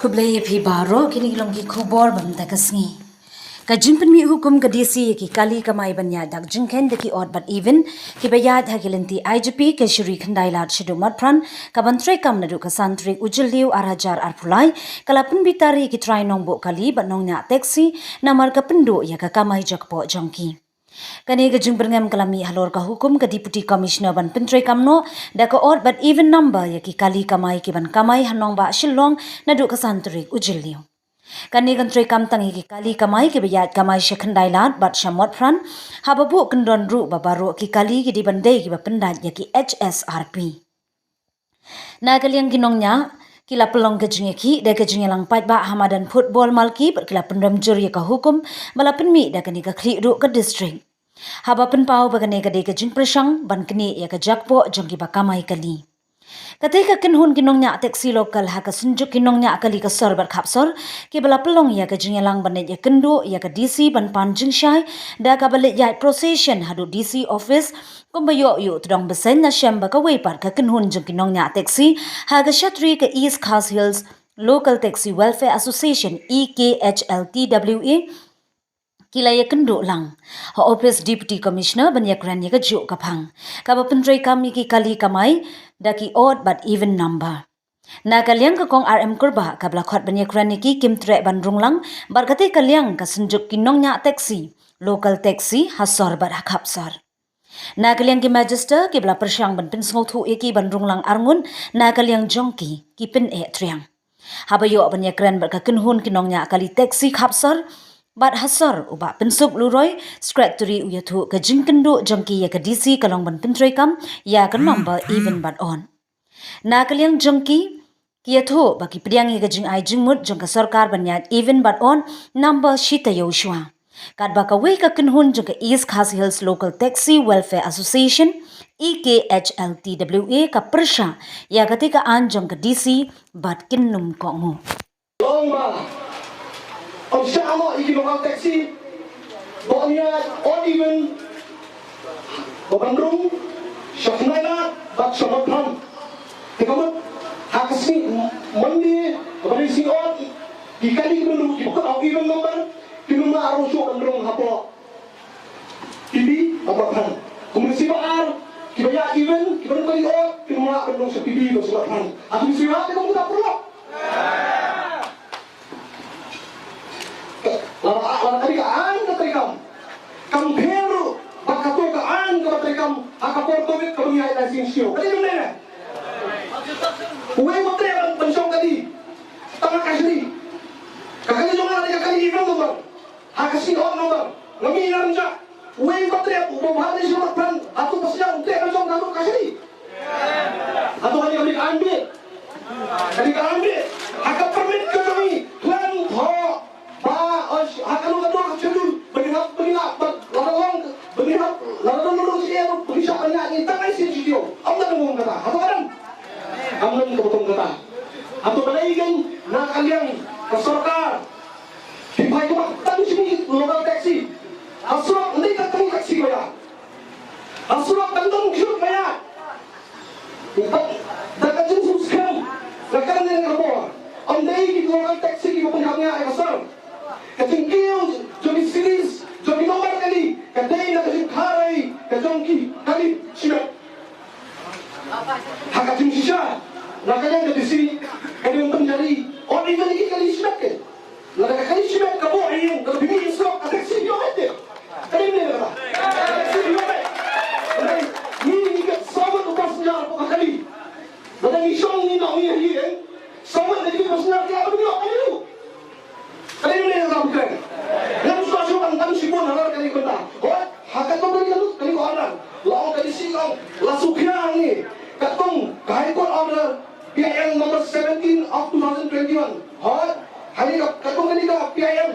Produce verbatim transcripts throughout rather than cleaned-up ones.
Khublei ïa phi baroh, kine ki long ki khubor ba mynta ka sngi. Ka jingpynmih hukum ka D C ïa ki kali kamai ban ïaid dak jingkheiñ da ki odd bad even kiba ïaid ha ki lynti I G P ka Shri Khyndai Lad Shaduh Motphran, kaban treikam naduh ka san tarik u Jylliew ar hajar arphew lai, ka la pynbitar ïa ki trai nongbuh kali bad nongñiah taxi namar ka pynduh ïa ka kamai jakpoh jong ki. Kane ka jingbyrngem ka la mih halor ka hukum ka Deputy Commissioner ban pyntreikam noh da ka odd bad even number ïa ki kali kamai kiban kamai ha nongbah Shillong naduh ka san tarik u Jylliew. Kane kan treikam tang ïa ki kali kamai kiba ïaid kamai sha Khyndai Lad bad sha Motphran, haba buh kyndon ruh ba baroh ki kali ki dei ban dei kiba pyndait ïa ki H S R P. Na ka liang ki nongñiah, ki la pynlong ka jingïakhih da ka jingïalang paidbah ha madan football Malki bad ki la pynrem jur ïa ka hukum ba la pynmih da kane ka khlieh ruh ka district. Haba pynpaw ba kane ka dei ka jingpyrshang ban knieh ïa ka jakpoh jong kiba kamai kali. Katei ka kynhun ki nongñiah taxi local ha ka synjuk ki nongñiah kali ka sor bad khapsor, kiba la pynlong ïa ka jingïalang ban leit ïakynduh ïa ka D C ban pan jingshai da kaba leit ïaid procession haduh D C office, kumba ïoh ïuh tdong bseiñ, na shem ba kawei pat ka kynhun jong ki nongñiah taxi ha ka shatri ka East Khasi Hills Local Taxi Welfare Association, E K H L T W A, ki la ïakynduh lang ha office Deputy Commissioner ban ïakren ïa ka juh ka phang, kaba pyntreikam ïa ki kali kamai da ki odd bad even number. Na ka liang ka Kong R M Kurbah, kaba la khot ban ïakren ïa ki, kim treh ban rung lang bad katei ka liang ka synjuk ki nongñiah taxi, local taxi ha sor bad ha khapsor. Na ka liang ki magistrate, kiba la pyrshang ban pynsngewthuh ïa ki ban rung lang arngut na ka liang jong ki, ki pyneh triang. Haba ïoh ban ïakren bad ka kynhun ki nongñiah kali taxi khapsor bad ha sor, u Bah Pynsuk Luroi, Secretary, u ïathuh ka jingkynduh jong ki ïa ka D C ka long ban pyntreikam ïa ka number even bad odd. Na ka liang jong ki, ki ïathuh ba ki pdiang ïa ka jingai jingmut jong ka sorkar ban ïaid even bad odd number shi taïew shuwa. Katba kawei ka kynhun jong ka East Khasi Hills Local Taxi Welfare Association, E K H L T W A, ka pyrshah ïa katei ka aiñ jong ka D C bad kin nym kohnguh. Long ba, ym shah noh ïa ki local taxi ba ïaid odd even ba ban rung sha Khyndai Lad bad sha Motphran. Te ka mut ha ka sngi Monday ba dei sngi odd, ki kali ki ban rung kiba kut ha even number, kim lah ruh shuh ban rung hapoh P B bad Motphran. Kum ki sngi ba ar, kiba ïaid even, kiba rung kali odd, kim lah ban rung sha P B bad sha Motphran. Ha kum ki sngi ba ar te kam kut ha paralok. Lada, lada ka dei ka aiñ ka treikam, kam pher ruh bad kato ka aiñ kaba treikam ha ka por Covid kaba ngi ïaid lai sien siew. Ka dei kumne ne? Uwei u treh ban, ban shong kali tang ha kashari. Ka kali jong nga ka dei ka kali even number. Ha ka sngi odd number. Nga mih na Rynjah. Uwei u treh, uba bha ne shi Motphran, hato ba sñiaw u treh ban shong na ka kashari? Hato kane ka dei ka aiñ bieit? Ka dei ka aiñ bieit? Ha ka permit ka jong ngi khlem thoh ba, o, ha kano kano ka schedule ba ngi hap, ba ngi lah, ba lada long, ba ngi hap, lada long long shi ruh ba ngi shah ban ïaid ngi tang ai sien shi taïew. Ym don kaba ong kata. Hato ka don? Ym don kaba ong kata. Hato balei kein na ka liang ka sorkar phi phai kumba tang shini local taxi? Ha surok ym dei tang taxi ba ïaid. Ha surok dang don kyiut ba ïaid. Da ka jingsngewskhem nga kren ïa kane ka por, ym dei ki local taxi kiba pynhap ïa ka sor. Ka jingkiew jong ki series jong ki nombar kali ka dei na ka jingkharai ka jong ki kali shimet. Ha ka jingshisha na ka liang ka D C ka dei ban pynjari odd even ïa ki kali shimet kein. Lada ka kali shimet ka buh ha ïing, ka la pynmih ïa surok, ka taxi phi ïoh beit. Ka dei ne em kata? Ka taxi phi ïoh beit. Lada ngi, ngi kat saw ngut u passenger hapoh ka kali, lada ngi shong ngi noh ngi ha ïing, saw ngut na ki passenger ki la pynïoh kali ruh. Ka dei ne em kata, phi kren? Ngam sngewsih ban tang shibun halor kane ka bynta. Hooid, ha katto katne ka lut kane ka order, la ong ka D C, la ong la shu khia hangne. Katkum ka High Court order P I L number seventeen of two thousand twenty-one. Hooid, hangne ka, katkum kane ka P I L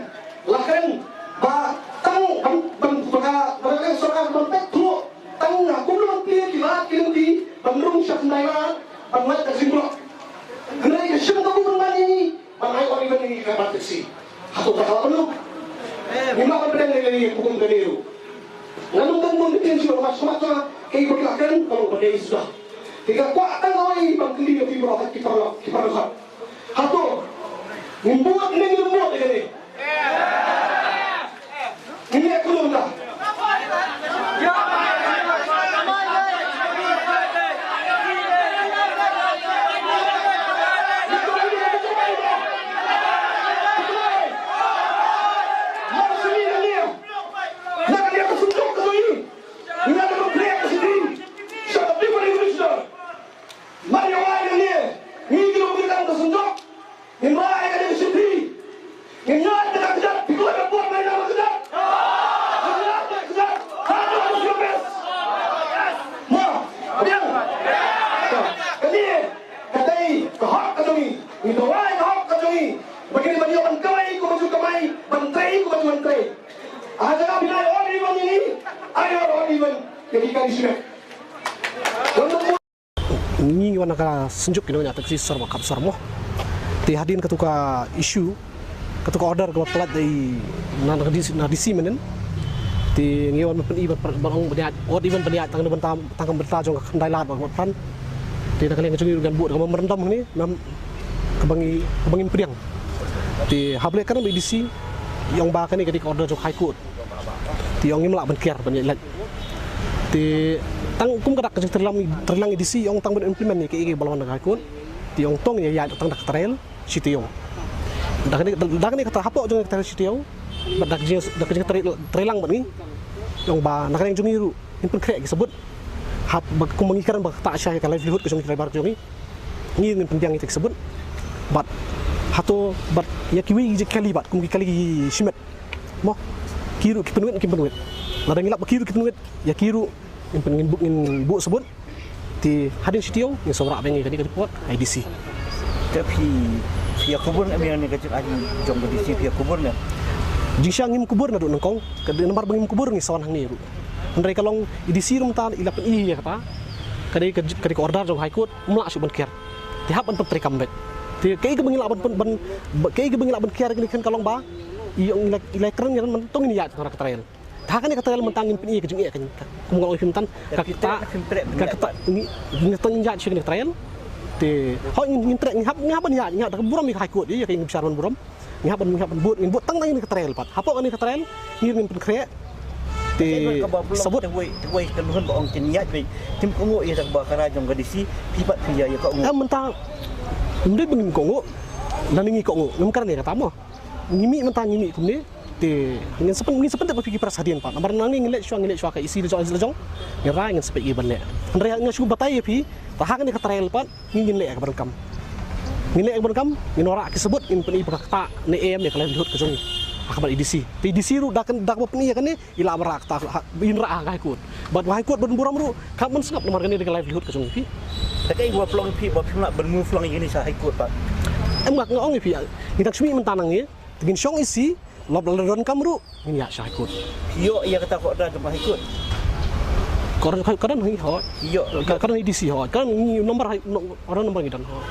la kren ba tang ban, ban, ba ka, ba ka sorkar ban peit through tang ha kumno ban plie ki lad ki lynti ban rung sha Khyndai Lad ban lait ka jingbrok. Hynrei ka shim kabu ban man ïa ngi ban ai odd even ïa ngi ka bar taxi. Hato ta ka la bynnud? Ngim lah ban pdiang ïa kane ka hukum kane ruh. Ngan ym don Mun ka tin shu mas mas ka, ka i ba ka kan, ka long ba dei suda. Te ka kwah tang oi ban kylli ïa phi baroh ki paralok, ki paralok. Hato ngin bud ne ngin bud ïa kane? Ngin ïa kumno da? Mar ïa wai nangne, ngi ki long ki kyrdan ka sngewthuh. Ngin rah ïa kane ka shithi. Ngin ïaid da ka kjat, phi klet ban bud mai na ka kjat. Ngin ïaid da ka kjat. Haduh ka sngewbha. Mo, biang. Kane ka dei ka hok ka jong ngi. Ngi dawai ka hok ka jong ngi. Ba ngi ban ïoh ban kawei kumba ju kamai, ban trei kumba ju ban trei. Ha jaka phi ai odd even ïa ngi, ai odd even ïa ki kali shimet. Ngi wan na ka synjuk ki nongñiah taxi sor ba kap sor mo. Te hadien katu ka issue, katu ka order kaba pynlait da i na, na D C, na D C mynnin. Te ngi wan ban pyni ban, ban ong ban ïaid odd even ban ïaid tang na bynta, tang ka bynta jong ka khyndai lad ba ka mut pran. Te na ka liang ka jong ngi ruh ngan buh da ka memorandum hangne, mem, kaba ngi, kaba ngin pdiang. Te haba leh kane ba i D C i ong ba kane ka dei ka order jong High Court. Te i ong ngim lah ban kiar ban ïaid lait. Te tang kum ka dak ka jingtreilang, treilang i D C i ong tang ban implement ïa kaei kaei ba la wan na ka High Court. Te i ong tang ïa ïaid tang da ka trial shi taïew. Da kane, da kane kata hapoh jong ka trial shi taïew. Bad da ka jing, da ka jingtrei, treilang bad ngi. I ong ba na ka liang jong ngi ruh ngin pynkhreh ki sabut. Hap ba kum ba ngi kren ba ka ktah sha ïa ka livelihood ka jong ki driver ka jong ngi. Ngi ngin pynbiang ïa ki sabut. Bad hato bad ïa kiwei ki kali bad kum ki kali ki shimet. Mo, ki ruh ki pynwit, ki pynwit. Lada ngi lap ba ki ruh ki pynwit, ïa ki ruh ngin pyn, ngin buh, ngin buh sabut. Te hadien shi taïew ngin sa wanrah biang ïa kane ka report ha i D C. Te phi, phi ïa kubur ne em ïa kane ka jingaiñ jong ka D C, phi ïa kubur ne? Jingshisha ngim kubur naduh nyngkong, ka dei namar ba ngim kubur ngi sa wan hangne ruh. Hynrei ka long i D C ruh mynta i la pyni ïa kata. Ka dei ka, ka dei ka order jong High Court, ym lah shuh ban kiar. Te hap ban pyntreikam beit. Te kaei kaba ngi lah ban pyn, ban, ba, kaei kaba ngi lah ban kiar kane khein ka long ba i ong i la, i la kren ïa kane mynta ngin ïaid na ka trial. Te ha kane ka trial mynta ngin pyni ïa ka jingeh ka, kum nga ong ïa phi mynta ka, ka, ka, ngi, ngi tang ïaid sha kane ka trial. Te hooid ngin, ngin trei, ngi hap, ngi hap ban ïaid, ngi hap da ka burom ïa ka High Court, ïa ka, ngi bishar ban burom. Ngi hap ban, ngi hap ban bud, ngin bud tang da kane ka trial pat. Hapoh kane ka trial ngi ngin pynkhreh. Te sabut. Te wei, te wei ka lun ba ong kin ïaid wei. Tim kohnguh ïa da kaba ka rai jong ka D C, phi pat phi ïa, ïa kohnguh. Em mynta. Ym dei ba ngim kohnguh. Lane ngi kohnguh. Ngim kren ïa kata mo. Ngi mih mynta ngi mih kumne. Te ngin sa pyn, ngin sa pyntip ba phi ki press hadien pat. Namar nangne ngin leit shuwa, ngin leit shuwa ka E C la jong, la jong. Ngin rai ngin sa peit ïa ban leh. Hynrei nga shu batai ïa phi, te ha kane ka trial pat, ngin, ngin leh ïa kaba donkam. Ngin leh ïa kaba donkam, ngin wanrah ki sabut, ngin pyni ba ka ktah ne em ïa ka livelihood ka jong ngi. Ha khmat i D C. Te i D C ruh da kan, da kaba pyni ïa kane, i la wanrah ktah, ha, in rah ha ka High Court. Bad ha High Court ban burom ruh, kam ban sngap namar kane dei ka livelihood ka jong ngi phi. Te kaei ba pynlong phi, ba phim lah ban move lang ïa kane sha High Court pat? Em nga, nga ong ïa phi, ngi dang shu mih mynta nangne, te ngin shong E C, lop la donkam ruh, ngin ïaid sha High Court. Ïoh ïa kata ka order jong ka High Court. Ka order, ka order hi hooid. Ïoh. Ka, ka order hi D C hooid. Ka order hi number hi, no, order number ngi don hooid.